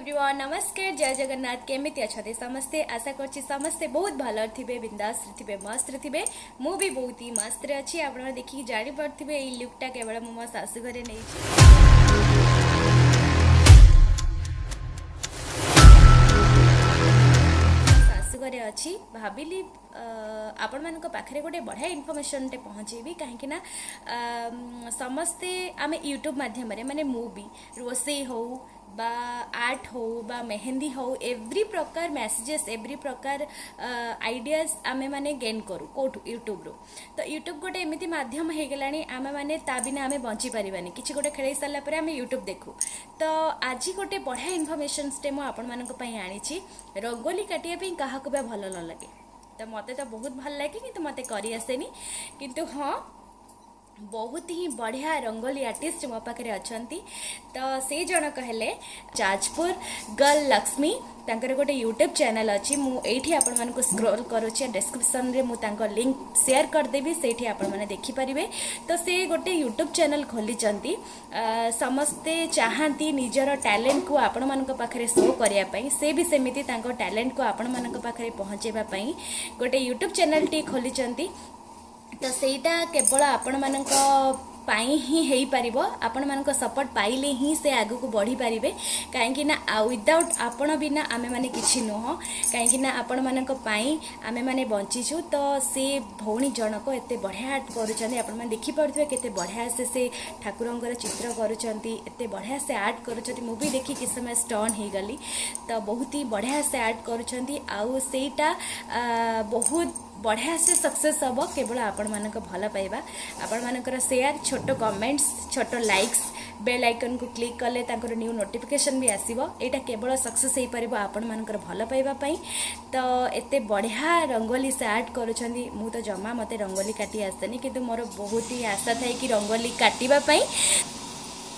Everyone, ନମସ୍କାର, ଜୟ ଜଗନ୍ନାଥ। କେମିତି ଅଛନ୍ତି ସମସ୍ତେ? ଆଶା କରୁଛି ସମସ୍ତେ ବହୁତ ଭଲରେ ଥିବେ, ବିନ୍ଦାସରେ ଥିବେ, ମସ୍ତରେ ଥିବେ। ମୁଁ ବି ବହୁତ ହି ମସ୍ତରେ ଅଛି। ଆପଣମାନେ ଦେଖିକି ଜାଣିପାରୁଥିବେ, ଏଇ ଲୁକ୍ଟା କେବଳ ମୁଁ ମୋ ଶାଶୁ ଘରେ ନେଇଛି। ଶାଶୁ ଘରେ ଅଛି, ଭାବିଲି ଆପଣମାନଙ୍କ ପାଖରେ ଗୋଟେ ବଢ଼ିଆ ଇନଫର୍ମେସନ୍ଟେ ପହଞ୍ଚେଇବି, କାହିଁକି ନା ସମସ୍ତେ ଆମେ ୟୁଟ୍ୟୁବ୍ ମାଧ୍ୟମରେ, ମାନେ ମୁଁ ବି ରୋଷେଇ ହଉ ବା ଆର୍ଟ ହଉ ବା ମେହେନ୍ଦି ହଉ, ଏଭ୍ରି ପ୍ରକାର ମେସେଜେସ୍, ଏଭ୍ରି ପ୍ରକାର ଆଇଡ଼ିଆଜ୍ ଆମେମାନେ ଗେନ୍ କରୁ। କେଉଁଠୁ? ୟୁଟ୍ୟୁବ୍ରୁ। ତ ୟୁଟ୍ୟୁବ୍ ଗୋଟେ ଏମିତି ମାଧ୍ୟମ ହେଇଗଲାଣି, ଆମେମାନେ ତା ବିନା ଆମେ ବଞ୍ଚିପାରିବାନି। କିଛି ଗୋଟେ ଖେଳେଇ ସାରିଲା ପରେ ଆମେ ୟୁଟ୍ୟୁବ୍ ଦେଖୁ। ତ ଆଜି ଗୋଟେ ବଢ଼ିଆ ଇନଫର୍ମେସନ୍ସଟେ ମୁଁ ଆପଣମାନଙ୍କ ପାଇଁ ଆଣିଛି। ରଙ୍ଗୋଲି କାଟିବା ପାଇଁ କାହାକୁ ବି ଭଲ ନ ଲାଗେ? ତ ମୋତେ ତ ବହୁତ ଭଲ ଲାଗେ, କିନ୍ତୁ ମୋତେ କରି ଆସେନି। କିନ୍ତୁ ହଁ, ବହୁତ ହିଁ ବଢ଼ିଆ ରଙ୍ଗୋଲି ଆର୍ଟିଷ୍ଟ ମୋ ପାଖରେ ଅଛନ୍ତି। ତ ସେ ଜଣକ ହେଲେ ଯାଜପୁର ଗର୍ଲ ଲକ୍ଷ୍ମୀ। ତାଙ୍କର ଗୋଟେ ୟୁଟ୍ୟୁବ୍ ଚ୍ୟାନେଲ୍ ଅଛି। ମୁଁ ଏଇଠି ଆପଣମାନଙ୍କୁ ସ୍କ୍ରୋଲ୍ କରୁଛି, ଡେସ୍କ୍ରିପସନ୍ରେ ମୁଁ ତାଙ୍କ ଲିଙ୍କ୍ ସେୟାର କରିଦେବି, ସେଇଠି ଆପଣମାନେ ଦେଖିପାରିବେ। ତ ସେ ଗୋଟେ ୟୁଟ୍ୟୁବ୍ ଚ୍ୟାନେଲ୍ ଖୋଲିଛନ୍ତି। ସମସ୍ତେ ଚାହାନ୍ତି ନିଜର ଟ୍ୟାଲେଣ୍ଟକୁ ଆପଣମାନଙ୍କ ପାଖରେ ଶୋ କରିବା ପାଇଁ। ସେ ବି ସେମିତି ତାଙ୍କ ଟ୍ୟାଲେଣ୍ଟକୁ ଆପଣମାନଙ୍କ ପାଖରେ ପହଞ୍ଚାଇବା ପାଇଁ ଗୋଟେ ୟୁଟ୍ୟୁବ୍ ଚ୍ୟାନେଲ୍ଟି ଖୋଲିଛନ୍ତି। ତ ସେଇଟା କେବଳ ଆପଣମାନଙ୍କ ପାଇଁ ହିଁ ହେଇପାରିବ। ଆପଣମାନଙ୍କ ସପୋର୍ଟ ପାଇଲେ ହିଁ ସେ ଆଗକୁ ବଢ଼ିପାରିବେ, କାହିଁକି ନା ୱିଦାଉଟ୍ ଆପଣ ବିନା ଆମେମାନେ କିଛି ନୁହଁ, କାହିଁକି ନା ଆପଣମାନଙ୍କ ପାଇଁ ଆମେମାନେ ବଞ୍ଚିଛୁ। ତ ସେ ଭଉଣୀ ଜଣକ ଏତେ ବଢ଼ିଆ ଆର୍ଟ କରୁଛନ୍ତି। ଆପଣମାନେ ଦେଖିପାରୁଥିବେ କେତେ ବଢ଼ିଆ ସେ ଠାକୁରଙ୍କର ଚିତ୍ର କରୁଛନ୍ତି, ଏତେ ବଢ଼ିଆ ସେ ଆର୍ଟ କରୁଛନ୍ତି। ମୁଁ ବି ଦେଖି କିଛି ସମୟ ଷ୍ଟନ୍ ହେଇଗଲି। ତ ବହୁତ ହି ବଢ଼ିଆ ସେ ଆର୍ଟ କରୁଛନ୍ତି ଆଉ ସେଇଟା ବହୁତ ବଢ଼ିଆ ସେ ସକ୍ସେସ୍ ହେବ କେବଳ ଆପଣମାନଙ୍କ ଭଲ ପାଇବା, ଆପଣମାନଙ୍କର ସେୟାର, ଛୋଟ କମେଣ୍ଟସ୍, ଛୋଟ ଲାଇକ୍ସ, ବେଲ୍ ଆଇକନ୍କୁ କ୍ଲିକ୍ କଲେ ତାଙ୍କର ନ୍ୟୁ ନୋଟିଫିକେସନ୍ ବି ଆସିବ। ଏଇଟା କେବଳ ସକ୍ସେସ୍ ହେଇପାରିବ ଆପଣମାନଙ୍କର ଭଲ ପାଇବା ପାଇଁ। ତ ଏତେ ବଢ଼ିଆ ରଙ୍ଗୋଲି ସେ ଆର୍ଟ କରୁଛନ୍ତି। ମୁଁ ତ ଜମା, ମୋତେ ରଙ୍ଗୋଲି କାଟି ଆସେନି, କିନ୍ତୁ ମୋର ବହୁତ ହି ଆଶା ଥାଏ କି ରଙ୍ଗୋଲି କାଟିବା ପାଇଁ।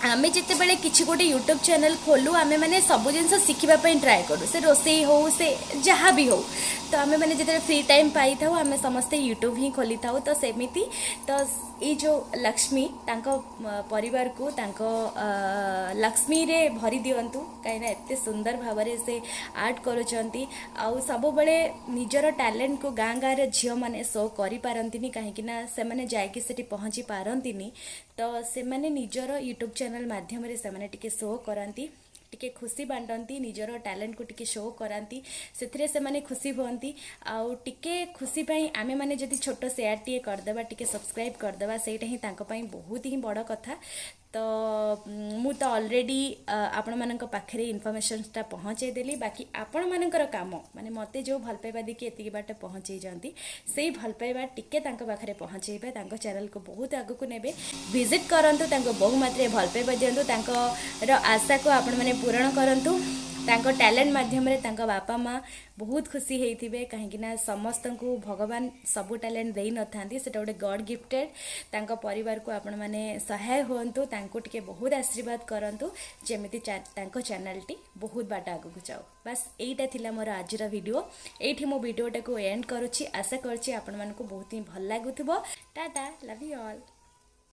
ଆମେ ଯେତେବେଳେ କିଛି ଗୋଟେ ୟୁଟ୍ୟୁବ୍ ଚ୍ୟାନେଲ୍ ଖୋଲୁ, ଆମେମାନେ ସବୁ ଜିନିଷ ଶିଖିବା ପାଇଁ ଟ୍ରାଏ କରୁ। ସେ ରୋଷେଇ ହଉ, ସେ ଯାହା ବି ହଉ। ତ ଆମେମାନେ ଯେତେବେଳେ ଫ୍ରି ଟାଇମ୍ ପାଇଥାଉ, ଆମେ ସମସ୍ତେ ୟୁଟ୍ୟୁବ୍ ହିଁ ଖୋଲିଥାଉ। ତ ସେମିତି ତ ଏଇ ଯେଉଁ ଲକ୍ଷ୍ମୀ ତାଙ୍କ ପରିବାରକୁ ତାଙ୍କ ଲକ୍ଷ୍ମୀରେ ଭରି ଦିଅନ୍ତୁ, କାହିଁକିନା ଏତେ ସୁନ୍ଦର ଭାବରେ ସେ ଆର୍ଟ କରୁଛନ୍ତି। ଆଉ ସବୁବେଳେ ନିଜର ଟ୍ୟାଲେଣ୍ଟକୁ ଗାଁ ଗାଁରେ ଝିଅମାନେ ଶୋ କରିପାରନ୍ତିନି, କାହିଁକିନା ସେମାନେ ଯାଇକି ସେଠି ପହଞ୍ଚି ପାରନ୍ତିନି। ତ ସେମାନେ ନିଜର ୟୁଟ୍ୟୁବ୍ ଚ୍ୟାନେଲ୍ ମାଧ୍ୟମରେ ସେମାନେ ଟିକେ ଶୋ କରନ୍ତି, ଟିକେ ଖୁସି ବାଣ୍ଟନ୍ତି, ନିଜର ଟ୍ୟାଲେଣ୍ଟକୁ ଟିକେ ଶୋ କରାନ୍ତି। ସେଥିରେ ସେମାନେ ଖୁସି ହୁଅନ୍ତି। ଆଉ ଟିକେ ଖୁସି ପାଇଁ ଆମେମାନେ ଯଦି ଛୋଟ ସେୟାରଟିଏ କରିଦେବା, ଟିକେ ସବସ୍କ୍ରାଇବ୍ କରିଦେବା, ସେଇଟା ହିଁ ତାଙ୍କ ପାଇଁ ବହୁତ ହିଁ ବଡ଼ କଥା। ତ ମୁଁ ତ ଅଲରେଡ଼ି ଆପଣମାନଙ୍କ ପାଖରେ ଇନଫର୍ମେସନ୍ସଟା ପହଞ୍ଚେଇ ଦେଲି। ବାକି ଆପଣମାନଙ୍କର କାମ, ମାନେ ମୋତେ ଯେଉଁ ଭଲ ପାଇବା ଦେଇକି ଏତିକି ବାଟ ପହଞ୍ଚେଇଛନ୍ତି, ସେଇ ଭଲ ପାଇବା ଟିକେ ତାଙ୍କ ପାଖରେ ପହଞ୍ଚେଇବେ, ତାଙ୍କ ଚ୍ୟାନେଲକୁ ବହୁତ ଆଗକୁ ନେବେ। ଭିଜିଟ୍ କରନ୍ତୁ, ତାଙ୍କୁ ବହୁ ମାତ୍ରାରେ ଭଲ ପାଇବା ଦିଅନ୍ତୁ, ତାଙ୍କର ଆଶାକୁ ଆପଣମାନେ ପୂରଣ କରନ୍ତୁ। ତାଙ୍କ ଟ୍ୟାଲେଣ୍ଟ ମାଧ୍ୟମରେ ତାଙ୍କ ବାପା ମା ବହୁତ ଖୁସି ହେଇଥିବେ, କାହିଁକିନା ସମସ୍ତଙ୍କୁ ଭଗବାନ ସବୁ ଟ୍ୟାଲେଣ୍ଟ ଦେଇନଥାନ୍ତି। ସେଟା ଗୋଟେ ଗଡ୍ ଗିଫ୍ଟେଡ୍। ତାଙ୍କ ପରିବାରକୁ ଆପଣମାନେ ସହାୟ ହୁଅନ୍ତୁ, ତାଙ୍କୁ ଟିକେ ବହୁତ ଆଶୀର୍ବାଦ କରନ୍ତୁ, ଯେମିତି ତାଙ୍କ ଚ୍ୟାନେଲଟି ବହୁତ ବାଟ ଆଗକୁ ଯାଉ। ବାସ୍, ଏଇଟା ଥିଲା ମୋର ଆଜିର ଭିଡ଼ିଓ। ଏଇଠି ମୁଁ ଭିଡ଼ିଓଟାକୁ ଏଣ୍ଡ କରୁଛି। ଆଶା କରୁଛି ଆପଣମାନଙ୍କୁ ବହୁତ ହିଁ ଭଲ ଲାଗୁଥିବ। Tata, love you all.